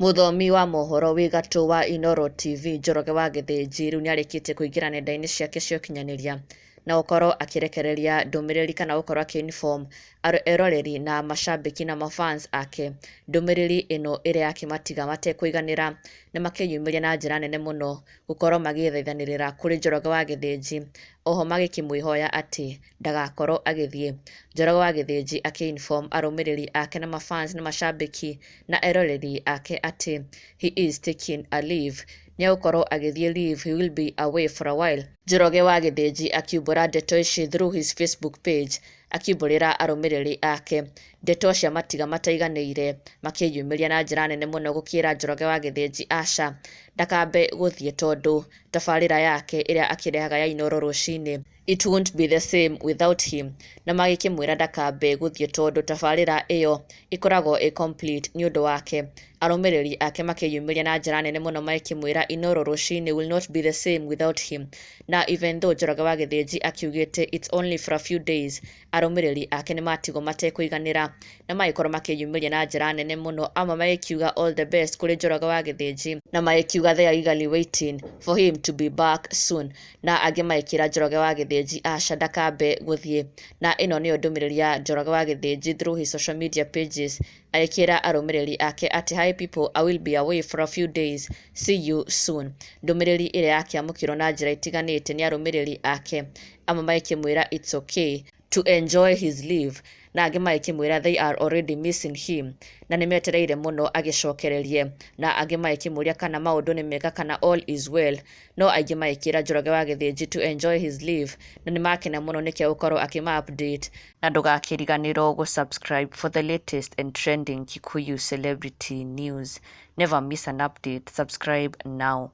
Mũthomi wa mohoro wĩ gatũ wa Inooro TV Njoroge wa Gĩthĩnji rĩu nĩarĩkĩtie kũingĩra nenda-inĩ ciake cia ũkinyanĩria na gũkorwo akĩrekereria ndũmĩrĩri kana gũkorwo akĩ inform eroreri na macambĩki na mafans ake. Ndũmĩrĩri ĩno ĩrĩa yakĩmatiga matekũiganĩra na makĩyumĩria na njĩra nene mũno gũkorwo magĩthaithanĩrĩra kũrĩ Njoroge wa Gĩthĩnji, oho magĩkĩmwĩhoya atĩ ndagakorwo agĩthiĩ. Njoroge wa Gĩthĩnji akĩ inform arũmĩrĩri ake na mafans na macambĩki na eroreri ake atĩ he is taking a leave, nĩegũkorwo agĩthiĩ leave, he will be away for a while. Njoroge wa Gĩthĩnji akiumbũra ndeto ici through his Facebook page, akiumbũrĩra arũmĩrĩri ake ndeto cia matiga mataiganĩire, makĩyumĩria na njĩra nene mũno gũkĩra Njoroge wa Gĩthĩnji aca ndakambe gũthiĩ tondũ tabarĩra yake ĩrĩa akĩrehaga ya Inooro rũcinĩ it won't be the same without him, na magĩkĩmwĩra ndakambe gũthiĩ tondũ tabarĩra ĩyo ĩkoragwo ĩ complete nĩ ũndũ wake. Arũmĩrĩri ake makĩyumĩria na njĩra nene mũno magĩkĩmwĩra Inooro rũcinĩ will not be the same without him, na even though Njoroge wa Gĩthĩnji akiugĩte it's only for a few days, arũmĩrĩri ake nĩmatigwo matekũiganĩra na magĩkorwo makĩyumĩria na njĩra nene mũno, amwe magĩkiuga all the best kũrĩ Njoroge wa Gĩthĩnji na magĩkiuga they are eagerly waiting for him to be back soon, na angĩ magĩkĩra Njoroge wa Gĩthĩnji aca ndakambe gũthiĩ. Na ĩno nĩyo ndũmĩrĩri ya Njoroge wa Gĩthĩnji through his social media pages, agĩkĩra arũmĩrĩri ake atĩ hi people, I will be away for a few days, see you soon. Ndũmĩrĩri ĩrĩa yakĩamũkĩrwo na njĩra itiganĩte nĩ arũmĩrĩri ake, amwe magĩkĩmwĩra it's okay to enjoy his leave, na angĩ magĩkĩmwĩra they are already missing him na nĩmetereire mũno agĩcokererie, na angĩ magĩkĩmũria kana maũndũ nĩ mega kana all is well, no aingĩ magĩkĩra Njoroge wa Gĩthĩnji to enjoy his leave na nĩmakena mũno nĩkĩo gũkorwo akĩma update, na ndũgakĩriganĩrwo gũ subscribe for the latest and trending Kikuyu celebrity news. Never miss an update. Subscribe now.